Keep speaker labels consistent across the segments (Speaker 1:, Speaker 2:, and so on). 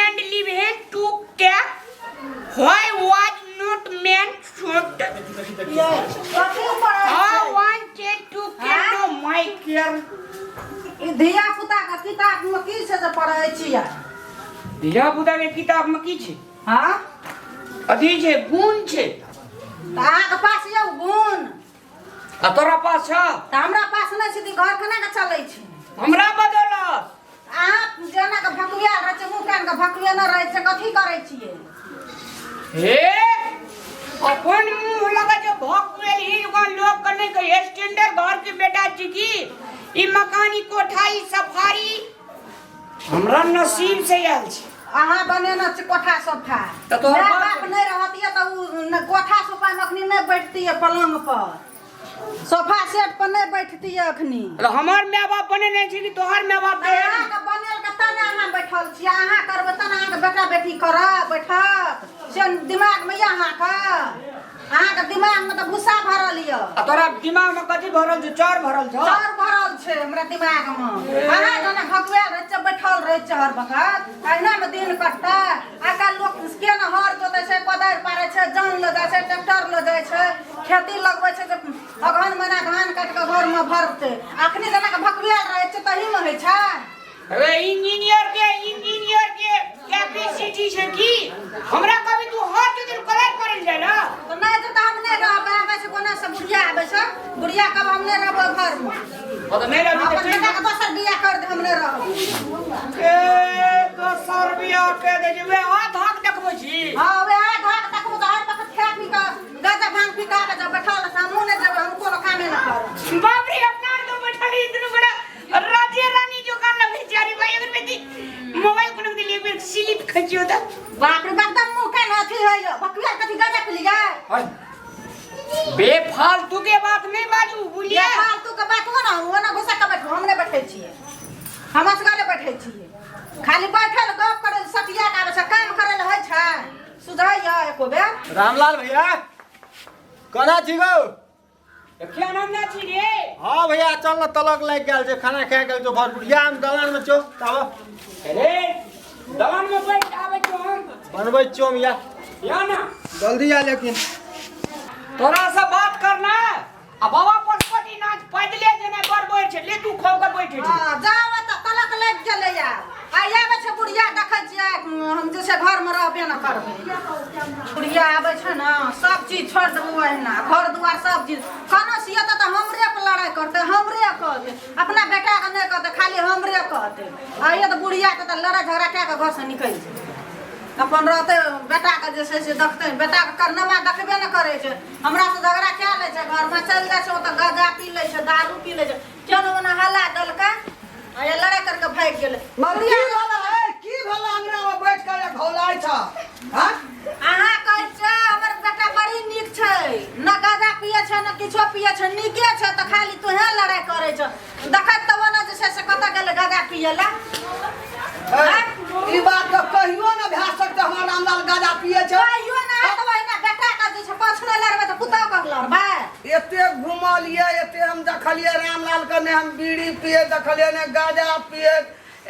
Speaker 1: And live to के why was not man shot
Speaker 2: ये कथी पढ़ै
Speaker 1: I
Speaker 2: छै
Speaker 1: wanted to get no my care.
Speaker 2: ई धिया पुता के किताब में की छै जे पढ़ै छियै?
Speaker 1: धिया पुता के किताब में की छै?
Speaker 2: हाँ?
Speaker 1: अथी छै, गुण छै।
Speaker 2: तऽ अहाँके पास यौ गुण?
Speaker 1: आ तोरा पास छ?
Speaker 2: तऽ हमरा पास नहि छै तऽ ई घर केना के चलै छै?
Speaker 1: हमरा बदौलत।
Speaker 2: अहाँ जेना के भकुआयल रहै छै, मुँह कान के भकुएने रहै छै, कथी करै छियै?
Speaker 1: हे, अपन मुंह लगा जो भकुएल ही जुगान लोग कने के स्टैंडर्ड घर के बेटा छी की ई मकान, ई कोठा, ई सफारी हमरा नसीब से आयल छै।
Speaker 2: अहाँ बनेने छी कोठा सोफा?
Speaker 1: तऽ तोहर
Speaker 2: माय
Speaker 1: बाप-
Speaker 2: बाप नहि रहतियै तऽ उ कोठा सोफा मे अखनी नहि बैठतियै, पलंग पर सोफा सेट पर नहि बैठतियै अखनी।
Speaker 1: तऽ हमर माय बाप बनेने छै कि तोहर माय बाप दे?
Speaker 2: अहाँके बनेल के तब ने अहाँ बैठल छियै। अहाँ करबै तब ने अहाँके बेटा बेटी करत बैठत। से दिमागमे यऽ अहाँके? अहाँके दिमागमे तऽ भूसा भरल यऽ।
Speaker 1: आ तोरा दिमाग में कथी भरल छौ? चाउर भरल छौ?
Speaker 2: चाउर भरल छै हमरा दिमागमे। अहाँ जेना भकुआयल रहै छियै, बैठल रहै छियै हर वक्त, अहिनामे दिन कटतै? आइ काल्हि लोक केना हर जोतै छै, कोदारि पारै छै, जन लऽ जाइ छै, ट्रैक्टर लऽ जाइ छै, खेती लगबै छै जे अगहन महीना धान काटि कऽ घरमे भरतै। अखनी जेना कऽ भकुआयल रहै छै, तहीमे होइ छै।
Speaker 1: अरे, इंजीनियर के कैपेसिटी छै की? हमरा कभी तू हर दिन कलर करल जाय ना।
Speaker 2: तऽ नहि तऽ हम नहि रहबै। आबै छै कोना से बुढ़िया, आबै छै बुढ़िया कब, हम नहि रहबै घरमे।
Speaker 1: ओ तऽ नहि रहबी तऽ
Speaker 2: अपन
Speaker 1: चलि
Speaker 2: बेटाके दोसर बियाह कर दे, हम नहि रहबै।
Speaker 1: ए, दोसर बियाह के दे जे वे हाथ हाथ देखबै छी।
Speaker 2: हँ, वएह घाक देखबो तऽ हर वक्त खा पी कऽ गाँजा भांग पी कऽ आबै छै, बैठल छै। हमहूँ नहि जेबै, हम कोनो कामे नहि करब।
Speaker 1: बाप रे, अपना आर तो बैठल ही दुनू बड़ा राजे रानी जो कान लगै छै। अरे भाई, अगर बेटी मोबाइल कोनो के लिए बेर स्लिप खचियो त।
Speaker 2: बाप रे बाप, मुँह कान अथी होइए बकुआ। कथी गाँजा पी लियै?
Speaker 1: बेफालतू के बात नहीं बाजू, बुझलियै?
Speaker 2: फालतू के बात हो ना, हो ना, घुसा के बैठो। हम नहि बैठै छियै, हम असगरे बैठै छियै। खाली बैठल गप करै लए सटिया के आबै छै, काम करै लए होइ छै? सुधरैया एको बेर?
Speaker 3: रामलाल भैया, कोना छी गौ?
Speaker 1: क्या नाम ना छी रे?
Speaker 3: हाँ भैया, चल न, तलक लागि गेल छै, खाना खा गेल छौ भरपूर। या हम दलान में छौ तब।
Speaker 1: अरे, दलान में बैठ, आबै छौ हम।
Speaker 3: बनबै छियौ हम, या।
Speaker 1: या ना।
Speaker 3: जल्दी आ लेकिन।
Speaker 1: तोरा से बात करना आ बाबा पशुपति नाथ पैदले जेना बड़ छै, ले तू खोब के बैठे छै।
Speaker 2: हँ, जाओ तऽ तलक लागि गेलै आब। आइ आबै छै बुढ़िया, देखै छियै हम जे छै घरमे रहबे न करबै। बुढ़िया आबै छै ने, सब चीज छोड़ि देबै ओहिना, घर दुआर सब चीज। खाना सियतै तऽ हमरे पर लड़ाइ करतै, हमरे कहतै, अपना बेटाके नहि कहतै, खाली हमरे कहतै। आइए तऽ बुढ़ियाके तऽ लड़ाइ झगड़ा कए कऽ घरसँ निकलि जेतै, अपन रहतै। बेटाके जे छै से देखतै, बेटाके करनामा देखबे नहि करै छै। हमरासँ झगड़ा कए लै छै, घरमे चलि जाइ छै, ओतऽ गाँजा पी लै छै, दारू पी लै छै, केना ओना हल्ला देलकै आ ये लड़ाइ करके भागि गेलै।
Speaker 4: मर की भेलै हे? की भेलै अंगना में बैठ कर घौलाइ छ? हाँ?
Speaker 2: अहाँ कहै छै हमर बेटा बड़ी नीक छै, न गाँजा पियै छै, न किछो पियै छै, नीके छै, तऽ खाली तोहे लड़ाइ करै छ। देखत तऽ ओना जे छै से कतऽ गेलै गाँजा पियै लए?
Speaker 4: ए, ई बात तऽ कहियो न भए सकतै, हमर रामलाल गाजा पियै छै।
Speaker 2: कहियो ना तऽ ओहिना बेटा के जे छै पाछू नहि लड़बै तऽ पुतहु के लड़बै।
Speaker 4: एते घुमलियै, एते हम देखलियै रामलाल के, ने हम बीड़ी पिए देखलियै, ने गाजा पिए।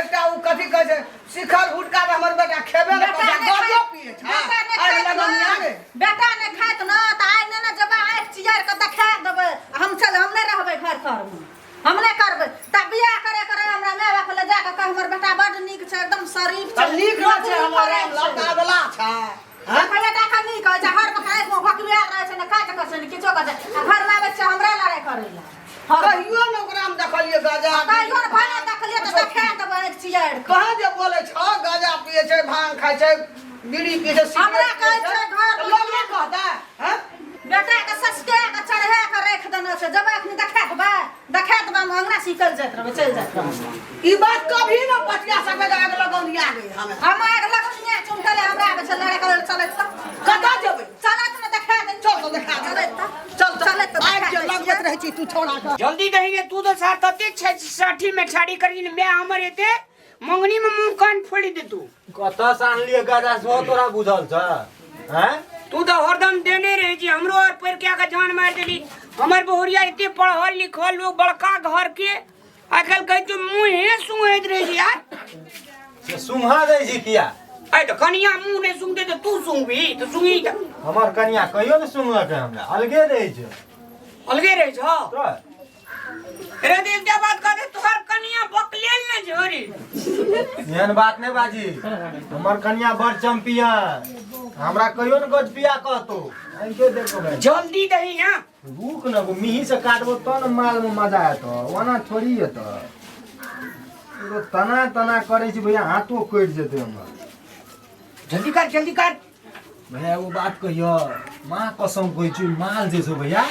Speaker 4: एकटा ओ कथी कहै छै, शिखर गुटका तऽ हमर बेटा खेबे ने
Speaker 2: बेटा
Speaker 4: करै छै,
Speaker 2: नहि
Speaker 4: गाजो
Speaker 2: खाइत-
Speaker 4: पिए छै।
Speaker 2: बेटा नहि
Speaker 4: आइ
Speaker 2: खाइत
Speaker 4: लगनिया
Speaker 2: न,
Speaker 4: रे।
Speaker 2: बेटा नहि खाइत न तऽ आइ नहि ने जेबै, आँखि चियार कऽ देखा देबै हम। चल, हम नहि रहबै घर तरमे, हम नहि करबै। तऽ बियाह करे करे हमरा माय बाप लए जा कऽ कह, हमर बेटा बड्ड नीक छै, एकदम शरीफ
Speaker 4: तऽ
Speaker 2: छै,
Speaker 4: नीक ने छै
Speaker 2: नौकरी
Speaker 4: हमर
Speaker 2: करै
Speaker 4: रामलाल
Speaker 2: छै।
Speaker 4: दादला छै। हाँ?
Speaker 2: बेटा के नीक होइ छै? हर वक्त आँखिमे भकबेल रहै छै, ने काज करै छै, ने किछो करै छै, आ घरमे आबै छै हमरा लड़ाइ करै लए।
Speaker 4: कहियो ने ओकरा हम देखलियै गाजा।
Speaker 2: कहियो ने भने देखलियै तऽ देखा देबै आँखि चियारि कऽ।
Speaker 4: कहाँ जे बोलै छ गाजा पिए छै, भांग खाइ छै, बीड़ी पिए छै, सिगरेट
Speaker 2: हमरा
Speaker 4: पिए
Speaker 2: कहै छै घर
Speaker 4: तऽ लोग नहि कहतै? हैं?
Speaker 2: बेटा के ससके के चढ़ा के राखि देने छै। जब अखनी देखा देबै, देखा देबै, हम अंगना निकलि जाइत रहबै, चलि जाइत रहबै।
Speaker 4: ई बात कभी न पतिया सकै जे आग लगौनिया गई हमे।
Speaker 2: हम आग लगौनिया चुमकले। हमरा आबै छै लड़े करे। चलैत तऽ।
Speaker 4: कतऽ जेबै?
Speaker 2: चलैत ने देखा दे।
Speaker 4: चल तऽ देखा दे।
Speaker 2: चलैत तऽ।
Speaker 4: चल तऽ।
Speaker 2: चलैत तऽ
Speaker 4: आगि
Speaker 2: देखा
Speaker 4: जे
Speaker 2: दै
Speaker 4: लगबैत
Speaker 2: छियै।
Speaker 4: रहै छी तू छौड़ा के।
Speaker 1: जल्दी दही ने तू तो सार तते छै साठी में ठाड़ी करी ने मैं हमर एते मंगनी में मुंह कान फोड़ी दे तू।
Speaker 3: कतऽ से आनलियै गाजा सेहो तोरा बुझल छ? हैं?
Speaker 1: तू तो हरदम देने रहे छी, हमरो और पर क्या के जान मार देली। हमर बहुरिया एते पढ़ल लिखल लोग, बड़का घर के, आजकल कहै छै मुँहे सुंघैत रहे छी यार।
Speaker 3: से सुंघा दै छी किया?
Speaker 1: आइ तऽ कनिया मुँह नहि सुनतै तऽ तू सुनबी तऽ सुनी तऽ।
Speaker 3: हमर कनिया कहियो ने सुनलक हमरा, अलगे रहै छै।
Speaker 1: अलगे रहै छौ?
Speaker 3: तऽ
Speaker 1: रे तऽ एकटा बात कह दे, तोहर कनिया बकलेल ने छौ रे।
Speaker 3: एहन बात नहि बाजी, हमर कनिया बड़ चैंपियन, हमरा कहियो ने गजपिया कहतो। आनिके देखो भाई।
Speaker 1: जल्दी दही ना।
Speaker 3: रुक न गो, मिही से काटबो तब ने माल में मजा एतो, ओना थोड़ी एतो। एगो तना तना करै छी भैया, हाथो कटि जेतै हमर।
Speaker 1: जल्दी कर जल्दी कर।
Speaker 3: भैया एगो बात कहियो, माँ कसम कहै छी, माल जे छौ भैया,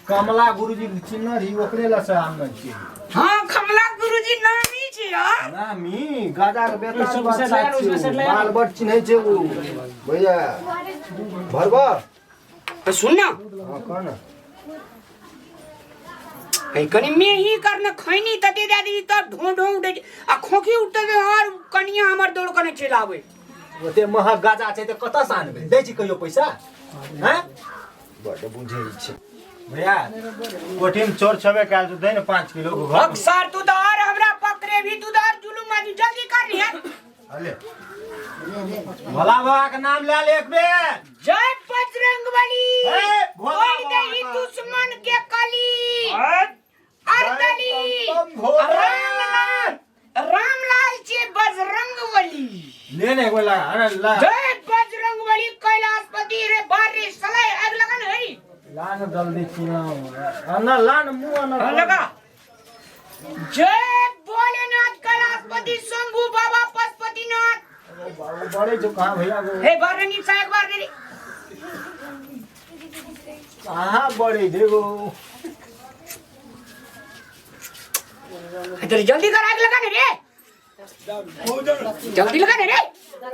Speaker 3: कमला गुरुजी चिन्ह रही, ओकरे लए से आनने छियै।
Speaker 1: हाँ कमला गुरुजी नामी छै यार।
Speaker 3: नामी गाजा के बेटा बादशाह छै, माल बड़ चिन्है छै उ भैया। भरबा
Speaker 1: तो सुन ना।
Speaker 3: हाँ कह ना।
Speaker 1: कहीं कनी मेही करने खैनी तते दे दी तब ढों ढों उठे छै। आ खोखी उठते ते और कनिया हमर दौड़ कने चलि आबै।
Speaker 3: ओते महग गाजा छै तऽ कतऽ से आनबै? दै छी कहियो पैसा? हैं? बड्ड बुझै छै भैया। कोठीमे चोर छेबे कयल छौ, दे ने 5 किलो घर।
Speaker 1: अक्सर तू तो और हमरा पकड़े भी, तू तो और जुलुम आदमी, जल्दी कर रे।
Speaker 3: अले भोला बाबा के नाम ले ले एक बेर।
Speaker 1: जय बजरंग बली।
Speaker 3: हे, भोला
Speaker 1: तोड़ दही
Speaker 3: बाबा का।
Speaker 1: दुश्मन के कली अरदली।
Speaker 3: बम भोले।
Speaker 1: रामलाल रामलाल छे बजरंग बली।
Speaker 3: ले ने एक बेर लगा, अरे लगा।
Speaker 1: जय बजरंग बली कैलाशपति रे बार रे सलाय आग लगन है।
Speaker 3: ला न जल्दी चिल्लाओ। अन्ना ला न मुंह अन्ना।
Speaker 1: हाँ, लगा। जय भोलेनाथ कैलाशपति शंभू बाबा पशुपतिनाथ।
Speaker 3: बाबू बड़े जो कहाँ भैया गो।
Speaker 1: हे बार रे नीचा एक बार रे।
Speaker 3: कहाँ बड़े जे गो।
Speaker 1: इधर जल्दी कर, आग लगा ने रे, जल्दी लगा ने रे।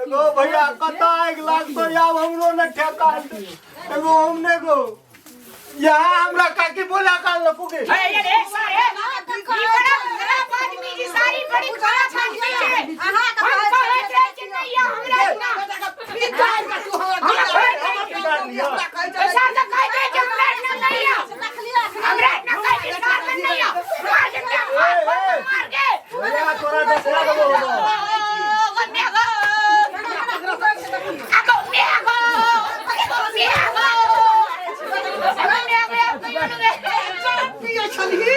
Speaker 3: एगो भैया कता आगि लागतो, आब हमरो ने ठेका एगो हम ने गो। यहाँ हमरा काकी बोला काल लपुगे।
Speaker 1: अरे ये रे सर हे, ई बड़ा खराब आदमी जी, सारी बड़ी खराब आदमी छे।
Speaker 2: अहाँ के
Speaker 1: हम
Speaker 2: कहै
Speaker 1: कहैत रहै छी नहीं या हमरा इतना।
Speaker 4: हमरा कहै
Speaker 1: सर के कहैत रहै छी हमरा इतना नहीं या।
Speaker 2: देखलियै?
Speaker 1: हमरा इतना कहै छी सर के नहीं या। मार के मार मार के।
Speaker 3: भैया तोरा देखला देबो हम।
Speaker 1: ओ गो गो। आगो मे आगो। आगो मे आगो। आगो मे आगो कहियो न गे।
Speaker 4: पियै छलही।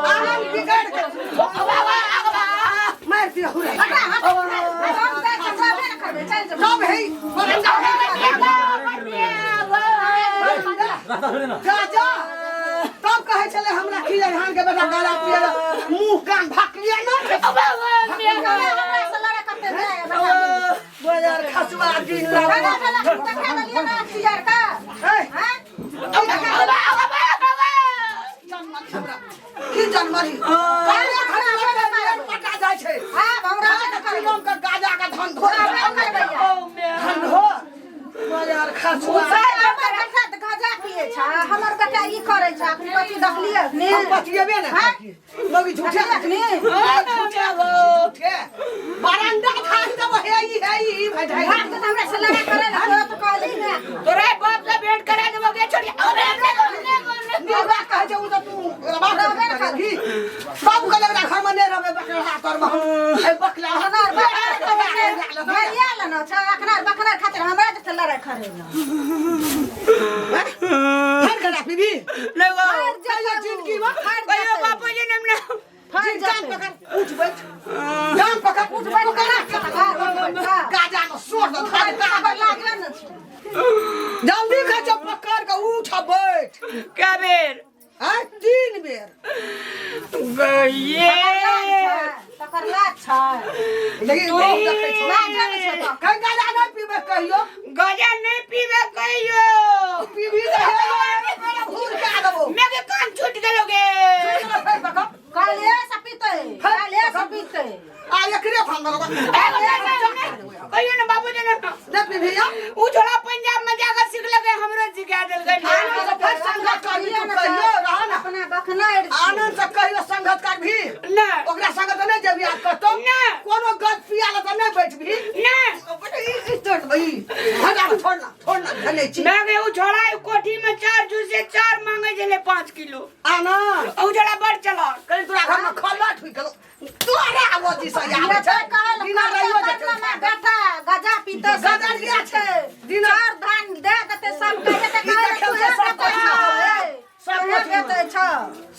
Speaker 4: अहाँ बिगड़ के मारि दियौ रे। सब है जा जा, तब कहै छलै हमरा खिलै धान के बेटा गाला पियै लए। मुँह कान भाकलियै न बजार खसुआ दिन लागल। ए, की जनमरी पटा जाइ छै के गाजा के धन धो धन धो बजार खसुआ।
Speaker 2: हमर बेटा ई करै छै, अखनी कथी देखलियै?
Speaker 4: हम पतियेबे ने मगी झूठे झूठे झूठे बरंडा थान देबो। हे ई हे ई भाई भाई
Speaker 2: हमरा से लड़ाई करे ला तो कहली ने।
Speaker 1: तोरे बाप से भेंट करा देबो गे छोड़ी। अरे
Speaker 4: निरवा कहै छै उ तऽ तू ओकरा बाप
Speaker 2: रहबे ने
Speaker 4: की बाबू के लगरा घर में नहि रहबै बकला तर में हम ए बकला
Speaker 2: अखनार बकनार लेना छै, अखनार बकनार खातिर हमरा जते लड़ाई करे ला।
Speaker 4: फर करा पीबी
Speaker 1: नहीं गो।
Speaker 4: कहियो जिंदगी में
Speaker 1: कहियो बापू जी ने हमने
Speaker 4: जिन कान पकड़ उठ बैठ, कान पकड़ उठ बैठ, गाजा में सोर दे धर
Speaker 2: लागल ने छै।
Speaker 4: जल्दी खा पकड़ के उठ बैठ।
Speaker 1: क्या बेर?
Speaker 4: हैं 3 बेर।
Speaker 1: ये
Speaker 2: तकर लाज छै।
Speaker 4: लेकिन बहुत देखै छौ।
Speaker 2: लाज नहि छै तऽ।
Speaker 4: कहीं गाजा नहि पीबै कहियो।
Speaker 1: गजा नहीं पीबे कहियो।
Speaker 4: पीबी तऽ हे भूल के आ देबो।
Speaker 1: मेरे कान छूट गेलो गे।
Speaker 4: फेर पकड़।
Speaker 2: काल्हे से पीतै, काल्हे से पीतै।
Speaker 4: आ एकरे भांग लगवा।
Speaker 1: कहियो ना बाबूजी ने
Speaker 4: नहि पीबी या
Speaker 1: उ छोड़ा पंजाब में जाकर सीख लगे, हमरो सिखा देलकै।
Speaker 4: आनंद से फेर संगत करबी तू कहियो रह ना।
Speaker 2: अपना बखनार
Speaker 4: आनंद से कहियो संगत करबी
Speaker 1: ना।
Speaker 4: ओकरा संगत नहि जेबी आ कतौ
Speaker 1: ना।
Speaker 4: कोनो गद पिया ल तऽ नहि बैठबी
Speaker 1: ना।
Speaker 4: ई तोड़ देबै हटा छोड़ ना, छोड़ ना, धने छी।
Speaker 1: मैं गए उ छोड़ा उ कोठी में चार जूसे चार मांगे छले 5 किलो।
Speaker 4: आ ना।
Speaker 1: उ छोड़ा बड़ चला।
Speaker 4: कहीं तोरा घर में खल्ला ठुक गेलो तोरा आवाज से आबै छै।
Speaker 2: दिना
Speaker 4: दिना रहियो जेतै।
Speaker 2: बेटा गजा पीते।
Speaker 4: गजा लिया छै। दिना
Speaker 2: चार धान दे देते सब कहे ते
Speaker 4: ई
Speaker 2: कहे
Speaker 4: देखल छै सब कोठी में।
Speaker 2: सब
Speaker 4: सब कोठी में।
Speaker 2: बेचै छ।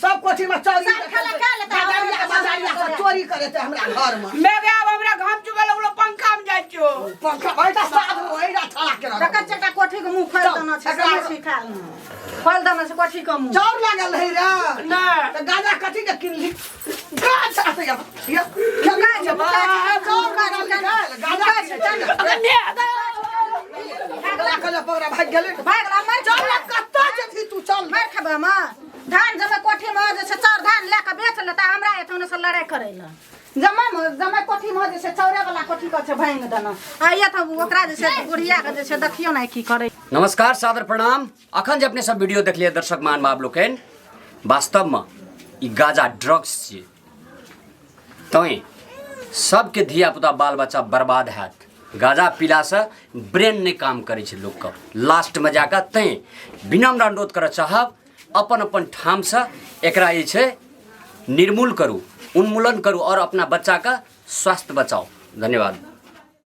Speaker 4: सब कोठी में चोरी।
Speaker 2: सब खेला खा लेतै।
Speaker 4: गजरिया बजरिया सब चोरी करे छै हमरा घर में।
Speaker 1: मैं गया अब हमरा घाम चुबे लगलो, पंखा में जाइ छियो।
Speaker 4: पंखा बैठा साधु ओहिरा छड़ा के रख।
Speaker 2: देखै छियै एकटा कोठी के मुँह खोलि देने छै।
Speaker 4: एकरा-
Speaker 2: सब सिखाल खोलि देने छै कोठी के मुँह।
Speaker 4: चाउर लागल रहै रे।
Speaker 1: ना।
Speaker 4: तऽ गाजा कथी के किनली? गाजा से या या
Speaker 2: मुकाइ छै, मुकाइ छै,
Speaker 4: चाउर
Speaker 2: मुकाइ छै,
Speaker 4: लागल रहै, गाजा
Speaker 2: मुकाइ छै, चल।
Speaker 1: अगर ने
Speaker 4: अगला कले पकड़ा भागि गेलै।
Speaker 2: भागि गेलै, मारि
Speaker 4: चल
Speaker 2: खेबै।
Speaker 4: कतऽ जेबही तू? चल।
Speaker 2: मारि खेबै हम। धान जमे कोठी में जे छै चाउर धान लए कऽ बेच लेता, हमरा एहिठाम से लड़ाइ करै लए। जमा जमा कोठी में जे छै चाउरे वाला कोठी के छै भाङि देना। आइए तऽ ओकरा जे छै बुढ़िया के जे छै देखियौ ने की करै।
Speaker 5: नमस्कार, सादर प्रणाम। अखन जे अपने सब वीडियो देखलिए दर्शक महानुभाव लोकनि, वास्तवमे ई गाजा ड्रग्स छियै, तैँ सबके धियापुता बाल बच्चा बर्बाद हैत। गाजा पीलासँ ब्रेन नहि काम करै छै लोकके लास्टमे जाकऽ। तैँ विनम्र अनुरोध करऽ चाहब, अपन अपन ठामसँ एकरा जे छै निर्मूल करू, उन्मूलन करू और अपना बच्चाके स्वास्थ्य बचाउ। धन्यवाद।